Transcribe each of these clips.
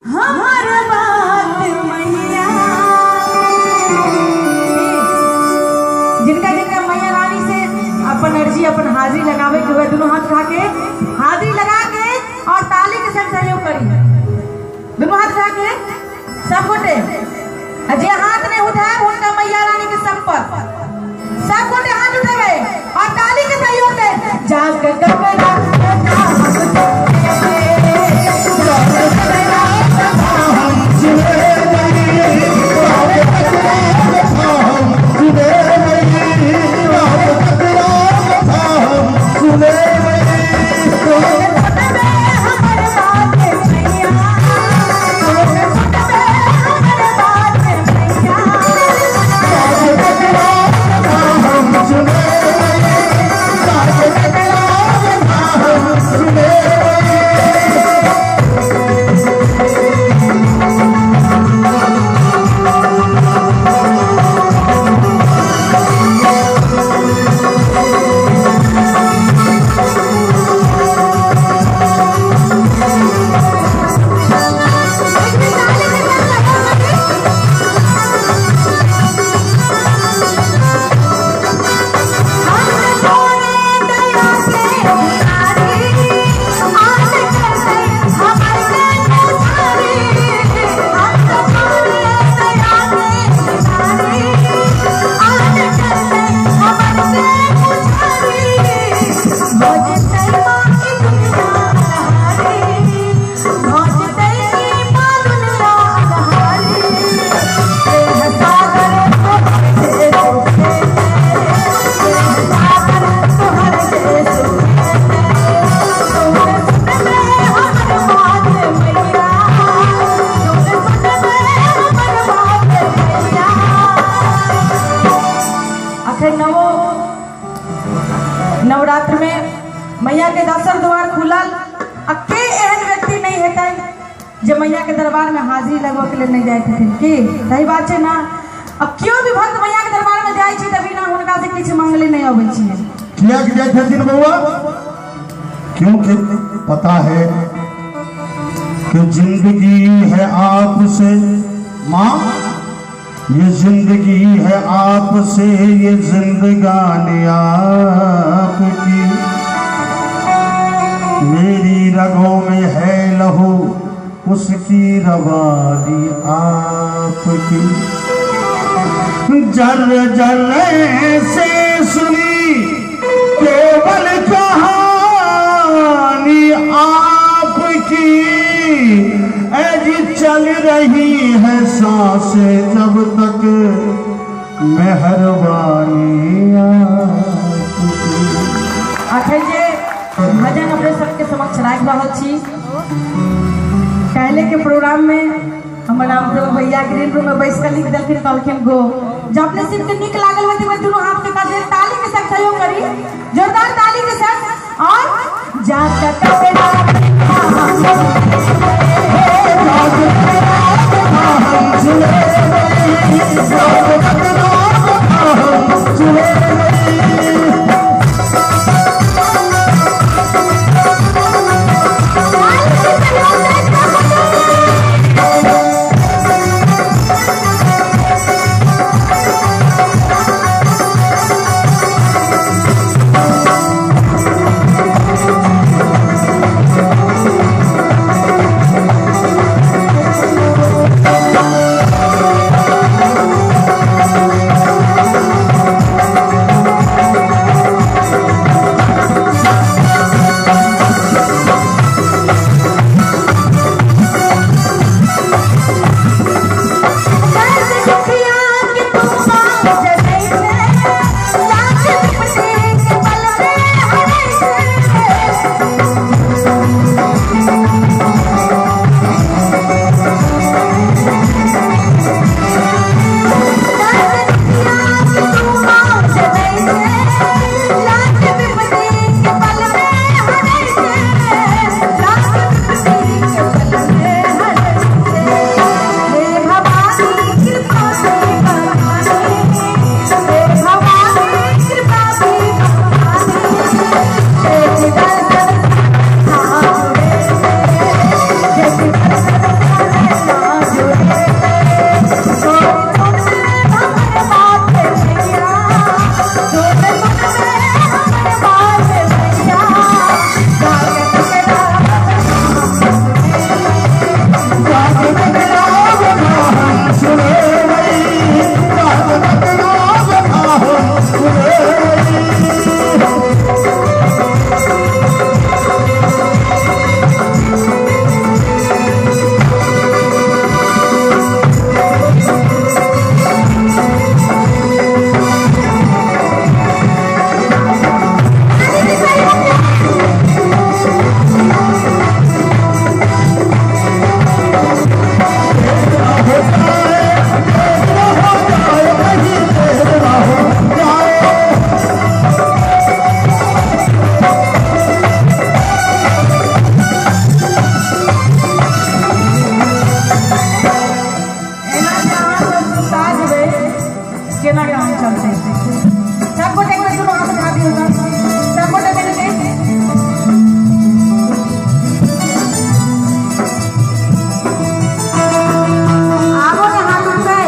हमर बात मैया। जिनका जिनका मैया रानी से अपन अर्जी अपन हाजिरी लगावे के हुए दोनों हाथ उठा के हाजिरी लगा के और ताली के संग सहयोग करी। दोनों हाथ उठा के सब गोटे, जे हाथ नहीं उठाए उनका मैया रानी के संपर्क। सब गोटे हाथ उठेबे और ताली के सहयोग दे। जाग कबरा नवरात्र में मैया के दसर द्वार खुलल आ के एहन व्यक्ति नहीं हेतै जे मैया के दरबार में हाजिरी लगबऽ के लेल नहीं जाइत हेथिन। की सही बात छै ना? आ केओ भी भक्त मैया के दरबार में जाइ छै तभी ना हुनका से किछु मांगले नहीं अबै छै। किया जाइत हेथिन बउआ? क्योंकि पता है कि जिंदगी है आपसे माँ, ये जिंदगी है आपसे, ये जिंदगानी आपकी, मेरी रगों में है लहू उसकी रवानी आपकी। जर जर से सुनी केवल कहानी आपकी, ऐसी चल रही है सांसें जब तक मेहरबानी आपकी। अखन जे भजन अपने सबके समक्ष राखि रहल छी, पहले के प्रोग्राम में हमर राम प्रभु भैया ग्रीन रूम में बैस के लिख देलखिन, कहलखिन गो जब अपने सिर के निक लागल होती दोनों हाथ के काजे ताली के संग सहयोग करी, जोरदार ताली के संग। और जात Thank you. काम चलते। सब गोटे एक बेर दुनू हाथ उठा दियौ तऽ, सब गोटे मिलके। आबो ने हाथ उठतै,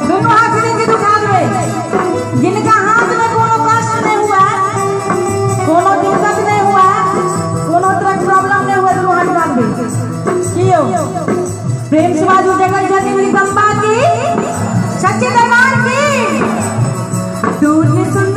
दुनू हाथ मिलके उठा देबै। जिनका हाथ में कोनो कष्ट नहीं हुआ, कोनो दिक्कत नहीं हुआ, कोनो तरह के प्रॉब्लम नहीं हुआ, दुनू हाथ उठा देबै। की यौ प्रेम से बाजू जगत जननी जगदम्बा की, सच्चे दरबार की। दूर सुन